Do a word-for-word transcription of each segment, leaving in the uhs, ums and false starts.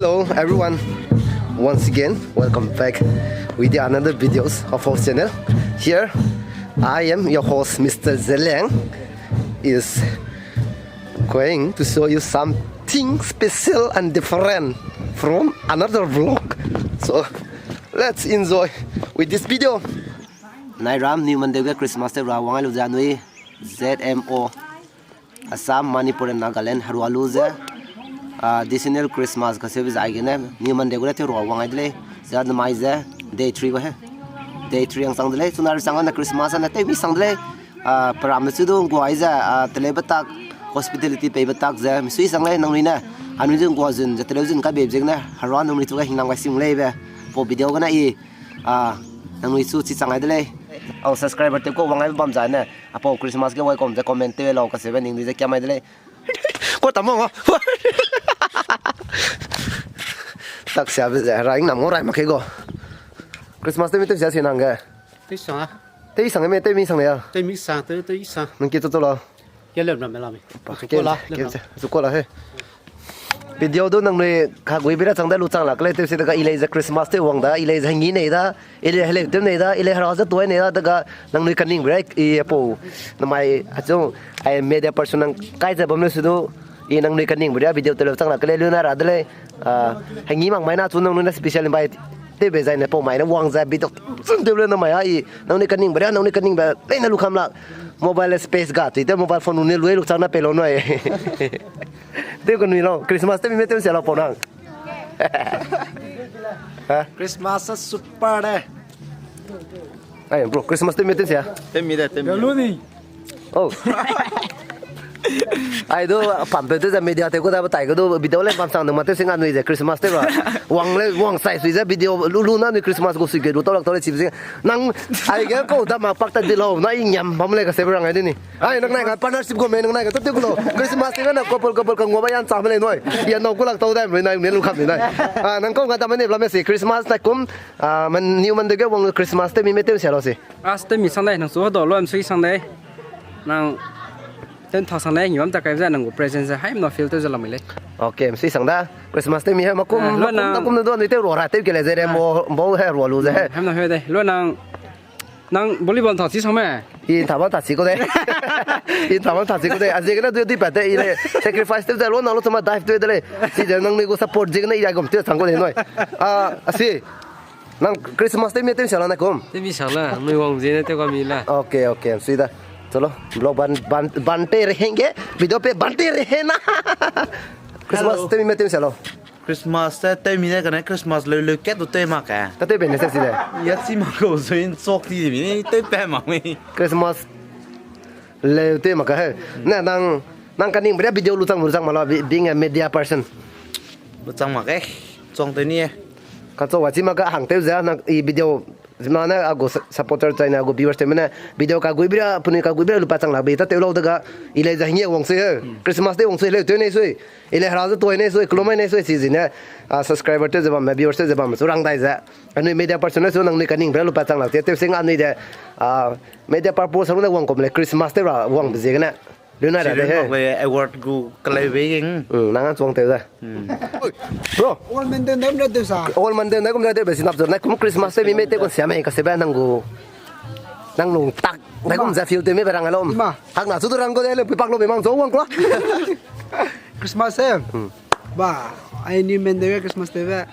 Hello everyone, once again welcome back with the another videos of our channel. Here I am your host Mister Zeleng is going to show you something special and different from another vlog. So let's enjoy with this video. Nairam New Mandeu ge Christmas te ra wang ai lu ze anui Z M O Assam, Manipur and Nagaland herua lu ze, ah, decennial Christmas ka service aigene New Mandeu gene tew ra wang ai de lei. Ze namai ze day three ba he. Day three ang sang de lei. Chuna ri sang na Christmas na tew mi sang de lei. Ah, peram me chu du ngguai ze, ah, teleu betak, hospitality pei betak ze, misui sang lei nangnui ne. Anui ze ngguazun ze teleu zun ka beb ze gene herua nangnui chu ga hingnam ga sing lei be. Pau video gene i, ah, nangnui chu chi chang ai de lei. Au subscriber te ko wang ai bam za ne. Apau Christmas ge welcome ze comment tew lau kaseube ning di ze kiam ai de lei. Ko tamo ngo. Tak sia be ze, ra hingnam ngo rai mak ke go. Christmas tew mi tew sia si nang ge. Tew sang a. Tew sang me, tew mi sang le ya. Tew mi sang, tew, tew sang. Nang ki to to lo. Ke lem ram me la mi. Pa, ke, ke, zu ko la he. Video du nangnui kagui bira chang da lu chang la, kale tew si da ga i lei ze Christmas tew wang da, i lei ze ngi nei da, i lei heleu tew nei da, i lei hera ze tuai nei da, da ga nangnui kaning bira i pau, namai, achu, ai media person nang kai ze bam le su du, i nangnui kaning bira video tew le chang la, kale lu na ra de lei, ah, ngi mak mai na chu nangnui na special invite, tew be zai ne pau mai ne wang ze video, sun tew le namai a i, nangnui kaning bira, nangnui kaning be, lei na lu kam la, mobile space ga, tui te mobile phone ne lu e lu chang na pe lo noi. Tew ka nui lau, Christmas tew mi me tew sia lau pau nang. Ha? Christmas a super de. Ai, bro, Christmas tew mi tew sia. Tew mi de, tew mi. Luni. Oh. Ai du, pam pe tew ze media tew ku da batai ku du, video le pam sang de ma tew sing anui ze Christmas tew ba. Wang le, wang sai sui ze video lu lu na nui Christmas gu sui ge lu tau lak tau le chip sing. Nang, ai ge ko da ma pak ta di lau, na i nyam bam le kaseube rang ai de ni. Ai, nang nai ga partnership gu me, nang nai ga tau tew ku lo. Christmas te ga na couple, couple ka ngua ba yan cham le noi. Ya nau ku lak tau da, nai ne lu kam ni nai. Ah, nang kau ga da mane bla me si Christmas na kum, ah, man New Mandeu ge wang Christmas tew mi me tew sia lau si. As tew mi sang dai, nang su ha do lo, am sui sang dai. Nang ten thak sang dai, ngi bam ta kai ze nang gu presence hai no feel tew ze lam le. Okay, am sui sang da. Christmas tew mi he ma kum, ah, lo ma kum, na na kum na do ni tew ro ra tew ke le ze re mo, bo he ro lu ze he. Ham na he dai. Lo nang Nang volleyball tha chi sang me? I tha bam tha chi ko de. I tha bam tha chi ko de. A ziegene du di pa te i le sacrifice tew ze lo na lo tuma dive tew de le. Si ze nangnui gu support ziegene i a gum tew sang ko de noi. Ah, asi. Nang Christmas tew mi tew sia la na kum. Tew mi sia la, nui wang ziegene tew ka mi la. Okay, okay, si da. Chalo, vlog ban, ban, ban te rehenge, video pe ban te rehena. Christmas tew mi tew sia lo. Christmas te tew mi de kane Christmas leu leu kat du tew mak ke. Ka tew be ne se si de. Ya chi mak ko so in chok ti mi tew pe mak mi. Christmas leu tew mak ka he. Na nang, nang kaning bria video lu chang lu chang ma lo, be-, being a media person. Lu chang mak ke. Chong tew ni e. Ka chok wa chi mak ka hang tew ze nang i video Zimna ne a gu su-, supporter chai ne a gu viewers te mene video ka gui bria, penui ka gui bria lu pa chang lak be ta tew lau de ga, i lei za hinge wang sui he. Christmas te wang sui leu tew nei sui. I lei hera ze tuai nei sui, kelumai nei sui si zine, ah, subscriber te ze bam me, viewers te ze bam me, su rang dai ze. Anui media person ne su nangnui kaning bria lu pa chang lak te, tew sing anui de, ah, media purpose ne wang kum le Christmas te ra wang be ziegene. Luna ra de he. Award gu kalai be ging. Hmm, nang an chuang tew da. Hmm. Bro. All Mandeu ndai kum ra tew sa. All Mandeu ndai kum ra tew be sinap zor. Na kum Christmas te mi me te kun siam e ka se ba nang gu. Nang lung tak. Ndai kum za feel te mi be rang alom. Ima. Hak na su tu rang ko de le pui pak lo be mang zo wang klo. Christmas e. Hmm. Ba, ai New Mandeu Christmas te be.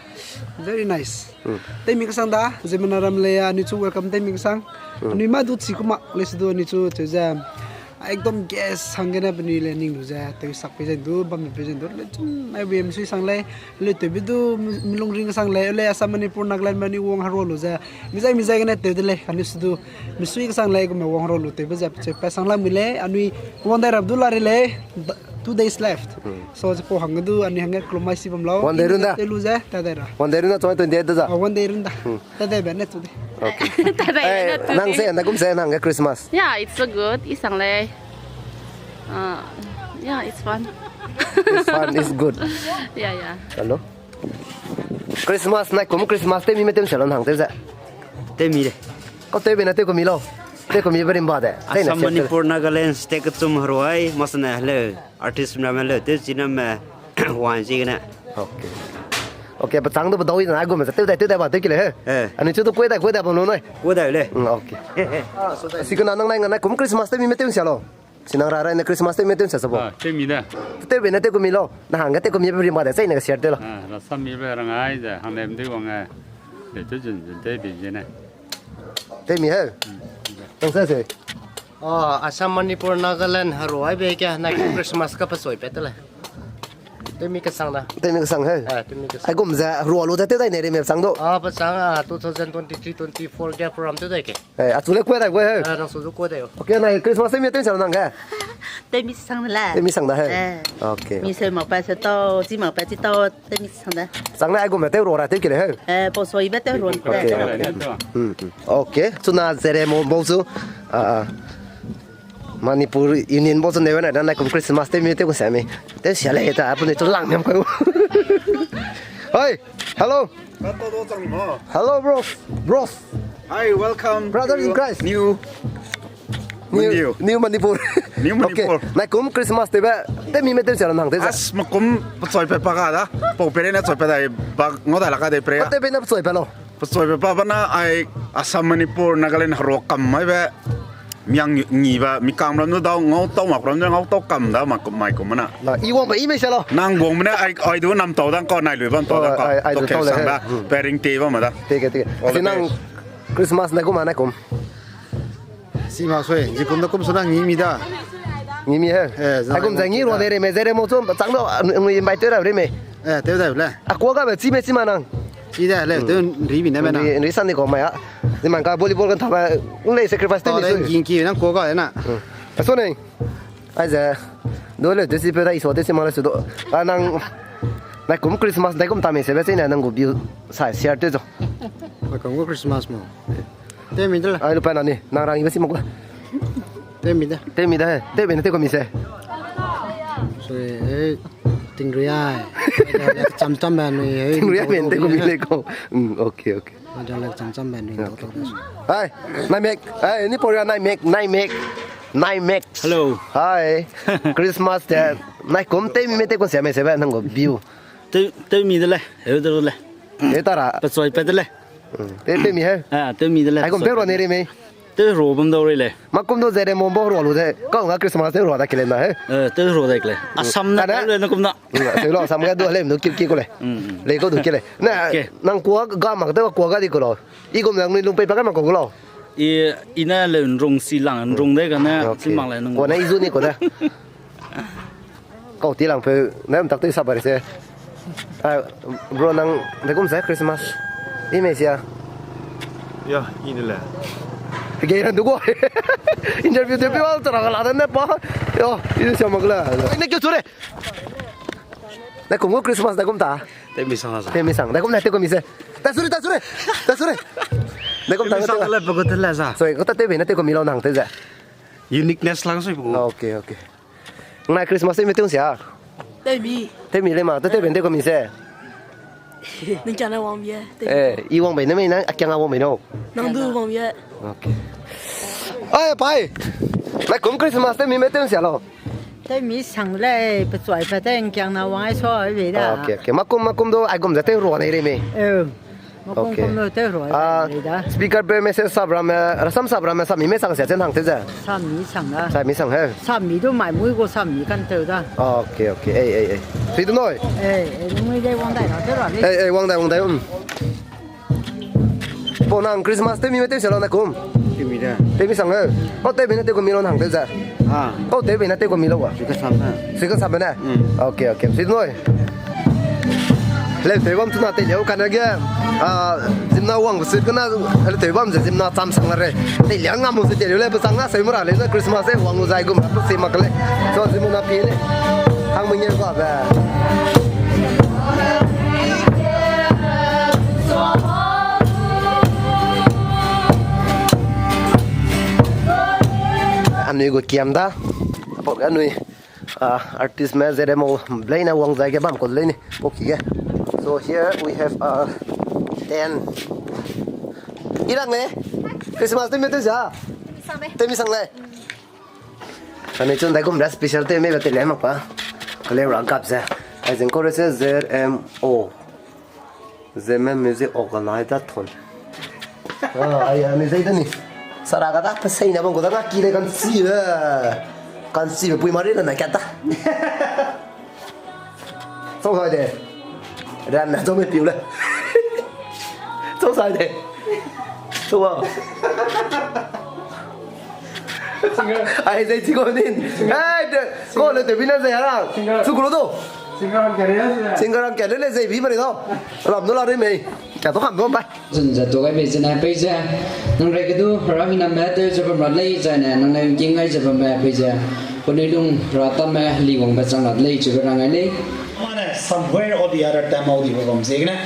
Very nice. Hmm. Tew mi kesang da, ziemmena ram le, anui chu welcome tew mi kesang. Hmm. Anui ma du chi kuma, le se du anui chu, chu ze, ekdom guest hangge ne penui le ning lu ze, tew sak pe ze du, bam pe ze du, le chun, ai we msui sang le, le tew bi du, mi-, milung ring sang le, le Assam, Manipur, Nagaland, mani wang haro lu ze, mi zai, mi zai gene tew de le, anui se du, misui kesang le, gume wang haro lu tew be ze, pe sang la mi le, anui wang dai rap du la re le, two days left. Hmm. So, ze pau hangge du, anui hangge kelumai si bam lau. One day run da. Te lu ze, ta dai ra. One day run da, twenty-eight da za. Ah, one day run da. Hmm. Ta dai ba ne tu de. Okay. Ta dai ba ne tu de. Eh, nang se, nang kum se, nang ge Christmas. Yeah, it's so good. Isang le. Uh, yeah, it's fun. It's fun, it's good. Yeah, yeah. Hello? Christmas, nai kum Christmas, te mi me tem se lo nang te ze. Te mi de. Ko te be na te ko mi lo. Te ko mi berim ba de. Te na Assam, se te. Manipur, Nagaland, state kechum haruai, masane hello. Artist na me le, te china me, wan chigene. Okay. Okay, pechâng du pedau i na, aigum ze tew dai, tew dai ba, tew ki le he. Eh. Anui chu du kuai dai, kuai dai bam lu nai. Kuai dai le. Mm, okay. Sikena nang nai nga nai kum Christmas tew mi me tew sia lo. Sinang ra rai ne Christmas tew mi tew sia sa bo. Ah, tew mi da. Tew be ne tew ku mi lo. Na hangge tew ku mi be rim ba de, sai ne share tew lo. Ah, rasam mi be rang ai ze, hang nem de wang ai. De tew zun zun tew be ze ne. Tew mi he. Mm. Nang sa se. Ah, Assam, Manipur, Nagaland, Haro, ai be kia, na Christmas ka pasoi pe te le. Tew mi kesang da. Tew mi kesang he. Ah, tew mi kesang. Aigum ze rua lu de tew dai ne ri me sang do. Ah, pasang, ah, two thousand twenty-three twenty-four ge program tew dai ke. Eh, achu le kuai dai kuai he. Ah, nang su du kuai dai o. Okay, na Christmas tew mi tew sang nang ge. Tew mi sang le. Tew mi sang da he. Eh. Okay. Mi se mak pa se tau, chi mak pa chi tau, tew mi sang da. Sang le aigum tew rua ra tew ki le he. Eh, pasoi be tew rua. Okay, okay. Hmm, hmm. Okay, chuna zere mo bo su. Ah, ah. Manipur Union bo chu ne wena dan nai kum Christmas tew mi tew ku sa mi. Tew sia le ta, apu ne chu lang miam kai. Hi, hello. Hello, bro. Bro. Hi, welcome. Brother in Christ. New, new, new Manipur. New Manipur. Okay. Nai kum Christmas tew be, tew mi me tew sia lo nang tew ze. As ma kum pechoi pe pa ga da. Pau pere ne choi pe dai ba ngau dai la ka de pere. Tew be ne pechoi pe lo. Pechoi pe pa bana ai Assam, Manipur, Nagaland, Haro kam mai be. Miang ngi ba, mi kam ram du dau, ngau tau mak ram du ngau tau kam da, mak mai kum mana. Na, i wang ba i me sia lo. Nang wang mene ai, ai du nam tau dang ko, nai lui bam tau dang ko. Ai, ai du tau le sang he. Da, hmm. Pairing te bam da. Teke, teke. All the best. Nang Christmas nai kum, nai kum. Si ma sui, ji kum da kum su nang ngi mi da. Ngi mi he. Eh, ai kum za ngi rua de re me, zere mo chum, chang do, ngi invite ra re me. Eh, tew dai le. A kua ga be chi me chi ma nang. Chi dai le, tew ri mi ne me na. Ri, ri san ni ko mai a. Ni man ka volleyball kan tha ba, ung le sacrifice tew mi su. Ging ki nang kua ga na. A so ne. Ai ze. Do le tew si pe dai so tew si ma le su do. A nang. Nai kum Christmas dai kum ta me se be se ne nang gu view sa share tew zo. Nai kum gu Christmas mo. Tew mi de le. Ai lu pa na ni, nang rang i be si ma gu. Tew mi de. Tew mi de he. Tew be ne tew ko mi se. Sui, eh, tingrui ai. Cham cham ba nui, eh. Tingrui ai ben tew ko mi le ko. Mm, okay, okay. Maja le cham cham ba nui. Okay. Hai, nai mek. Hai, ni por ya nai mek, nai mek. Nai mek. Hello. Hai. Christmas de. Nai kum tew mi me tew ko se me se be nang gu view. Tew, tew mi de le. Heu de le. Tew ta ra. Pechoi pe de le. Mm. Tew, tew mi he. Ah, tew mi de le. Ai kum tew rua ne ri me. Tew rua bam dau ri le. Ma kum du zere mo bo rua lu de. Kau nga Christmas tew rua da kile na he. Eh, tew rua da kile. Assam na tew le na kum na. Mm, tew lo Assam ga du le nu kip kip ko le. Mm, mm. Le ko du kile. Na, nang kua ga mak tew kua ga di ko lo. I kum nang nui lung pei pa ga mak ko lo. I, i na le nrung si lang, nrung de ga na, okay. Si mak le nung. Kua na i zu ni ko da. Kau ti lang peu, na mtak tew sap ba re se. Ah, bro, nang de kum se Christmas. I me sia. Ya, i ne le. Ge ran du go. Interview de pe wal tara la de ne pa. Yo, i ne sia mak le. Ai, ne kyu chu re. Na kum gu Christmas na kum ta. Tew mi sang sa. Tew mi sang. Na kum na tew ko mi se. Ta sure, ta sure. Ta sure. Na kum ta. Tew mi sang le, pe ko te le sa. Sorry, ko ta tew be na tew ko mi lo nang tew ze. Uniqueness lang sui pe ko. Okay, okay. Nai Christmas tew mi tew sia. Tew mi. Tew mi le ma, tew tew ben tew ko mi se. Nang kiang na wang bie. Eh, i wang bei ne me nang, a kiang a wang bei no. Nang du wang bie. Okay. Ai, pai. Nai kum Christmas tew mi me tew sia lo. Tew mi sang le, pe chuai pe te kiang na wang ai so ai bei da. Okay, okay. Ma kum, ma kum du, ai gum ze tew rua nei re me. Eh. Okay. Ah, speaker pe message sap ramme, rasam sap ramme, sap mi me sang sia chen hang tew ze. Sap mi sang da. Sap mi sang he. Sap mi du mai mui gu sap mi kan tew da. Okay, okay. Ei, ei, ei. Sui du noi. Ei, ei, mui dei wang dai na tew ra le. Ei, ei, wang dai, wang dai, um. Po nang Christmas tew mi me tew sia lo na kum. Tew mi da. Tew mi sang he. Po tew be na tew ko mi lo nang tew ze. Ah. Kau tew bei na tew ko mi lo wa? Sui ka sap na. Sui ka sap na? Mm. Okay, okay. Sui noi. Leu tew bam tuna tew leu ka na ge. Ah, zimna wang sui ka na leu tew bam ze zimna cham sang na re. Tew leu ngam mu sui tew leu le pe sang na sui mura le na Christmas e wang lu zai gum na pe si mak le. So zimna pi le. Hang mengeu ba be. Anui gu kiam da. Apau ge anui, ah, artist me zere mo blei na wang zai ge bam ko lei ni. Pau ki ge. So here we have a tent. I lang le. Christmas tew mi tew sia. Tew mi sang le. Anui chun dai gum da special tew mi ba tew le mak pa. Kale ra gap ze. Ai zeng ko re se Z M O. Zeme music organize da thon. Ah, ai, ani zai da ni. Sara ga da, pe sei na bang gu da, nga ki le kan si be. Kan si be pui mari le na ka da. Sau sai de. Ran na zau me piu le. Sau sai de. Sau wa. Ai, zai chi ko nin. Ai, de, ko le te bina zai ara. Su kulo do. Singer ang kere le zai bi mari do. Lam no la re mei. Ka to kam do bai. Zun ze to gai bei zene pei ze, nang rei kedu, Hera hingnam me tew ze bam ra lei zaine, nang ne king gai ze bam be pei ze, penui lung ra tam me, heli wang be chang ra lei, chibe rang gai lei. Mane, somewhere or the other time au di bam ziegene.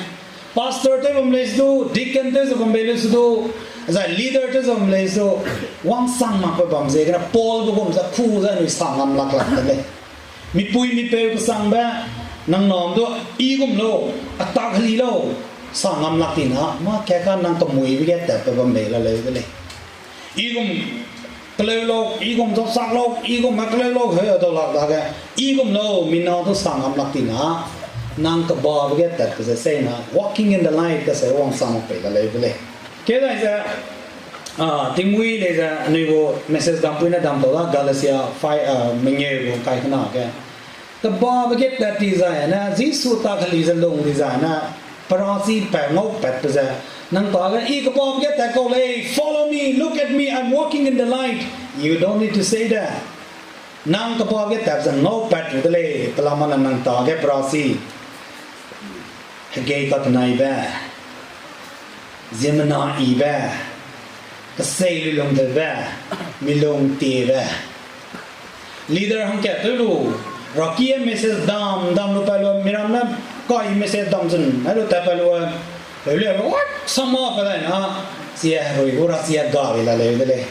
Pastor tew bam lei su du, deacon tew ze bam bei lei su du, zai leader tew ze bam lei su, wang sang mak pe bam ziegene, Paul be gum ze ku ze nui sang ngam lak lak de lei. Mipui mipeu kesangbe, nang nam du, i gum lau, a tak heli lau, sa ngam lak tina, ma kaka nang kemuibe ge tatbe bam bei la leu de lei. I gum keleu lau, i gum zausak lau, i gum ma keleu lau, heu dau lak dage, i gum lau, mina du sa ngam lak tina, nang kebabe ge tatbe ze seina, walking in the light kase wang sa mak pei la leu de lei. Kedai ze, ah, tingmui lei ze, anui gu message dam pui ne dam tau da, Galatia five, ah, mengeu gu kai kena ge. Kebabe ge tat di zai ne, Jisu tak heli ze lung di zai ne, perasi pa ngau pat pe ze. Nang ta ge, i kebabe ge tat kau lei, follow me, look at me, I'm walking in the light. You don't need to say that. Nang kebabe ge tat ze ngau pat de lei, pelama na nang ta ge perasi. Hegei katenaibe, ziemmena ibe, kesei lulung tewbe, milung tiebe. Leader hangkat tew lu, raki e message dam, dam lu pa lu, miram ne kai message dam zun, ai lu ta pa lu, heu le, what? Sama pa dai na, sia herui gu ra sia ga le la leu de lei.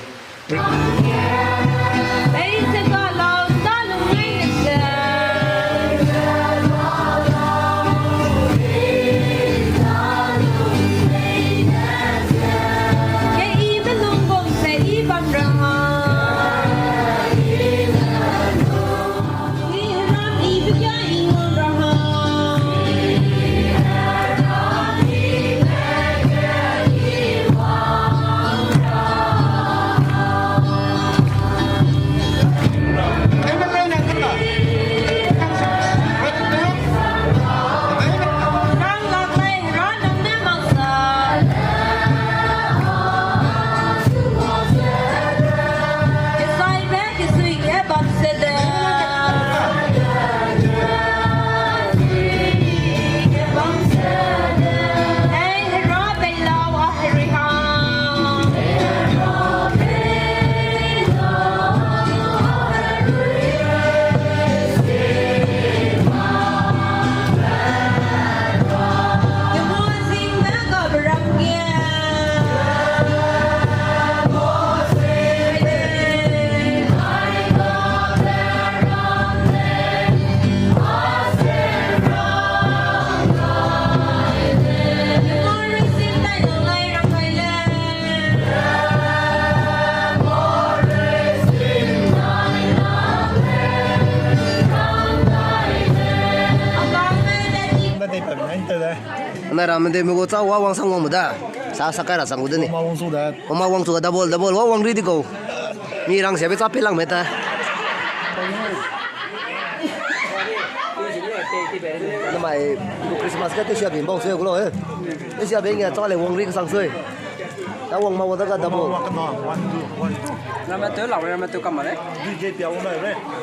Nai ramme de me gu chau wa wang sang wang mu da. Sa sa kai ra sang gu de ni. Ma wang su da. Ma wang su ga double, double wa wang ri di kau. Mi rang sia be cha pe lang me ta. Namai, Christmas ka te sia bin bau se gu lo, eh. Te sia bin ya cha le wang ri ka sang sui. Ta wang ma wa da ga double. Ramme te la, ramme te kam ma le.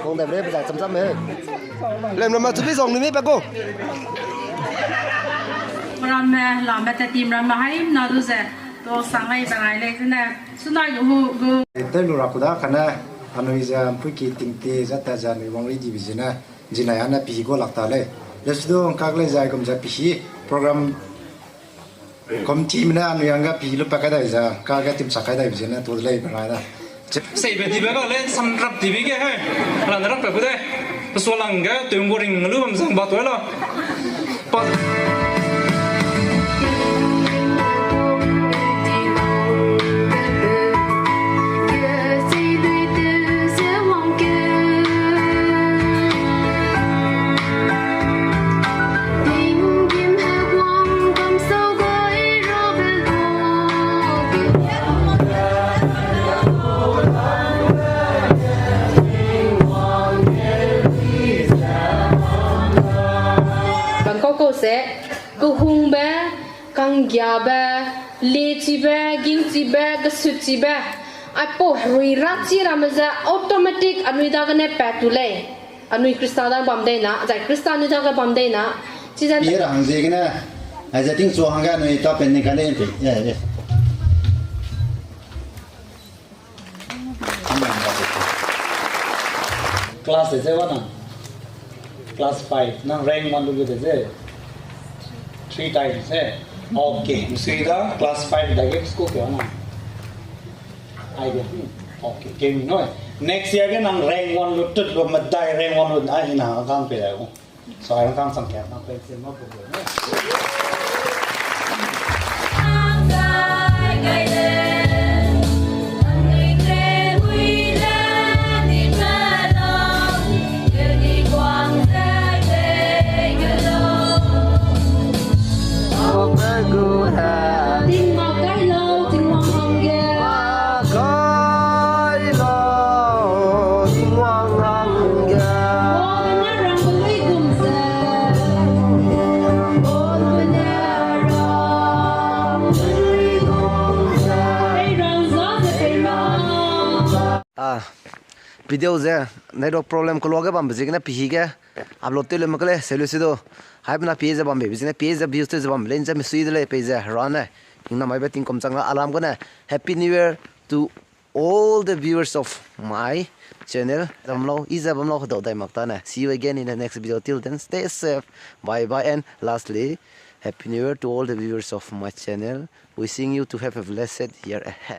Wang da bre, pe cham cham me. Lem ramme chu bi zong ni me pa ko. Ramme, la me te team ramme hai na du ze. To sang ai ba ngai le zene. Sunai gu hu gu. Te lu ra ku da kane, anui ze mpui ki ting te ze ta ze anui wang ri di bi zene. Zinai ane pi go lak ta lei. Lesu du kak lei zai gum ze pi program committee mene anui angga pi lu pa kai dai za, kak ga tim sa kai dai bi zene to lei ba rai da. Sei be di be ga le sam rap di bi ge he. Ran rap pe gu de. Pe so lang ge tung go ring lu bam zang ba to la. Pa Kehungbe, kanggiabe, lechibe, gingchibe, gesutchibe, aipau herui rachi ramme ze automatic anui dagene pat tu lei. Anui Khrista da bam dei na, zai Khrista anui dage bam dei na. Chize pie ra hang ziegene, aize tingchu hangge anui ta pen ni ka lei pe. Class de ze wa na? Class five. Nang rank one lu de ze? Three times, eh? Okay. Sui da class five da ge school ke wa na? Ai de. Okay. Ke mi no. Next year ge nang rank one lu tut lu medai rank one lu ai na gang pe da. Tingwang kai lau, Tingwang hangge. Kai lau, Tingwang hangge. Paul ne rang belui gum ze. Paul ne rang belui gum ze. Pei rang za ze pei rang. Ah, video ze network problem keluage bambe ziegene pihi ge upload tew le mak le, seu le se du. Haibena pie ze bambe ziegene pie ze views tew ze bambe le, nze misui de lei pei ze Hera ne. Hingnamaibe tingkum chang ga alam gene Happy New Year to all the viewers of my channel. Bam lau, i ze bam lau, hedau dai mak ta ne. See you again in the next video. Till then, stay safe. Bye bye and lastly, Happy New Year to all the viewers of my channel. Wishing you to have a blessed year ahead.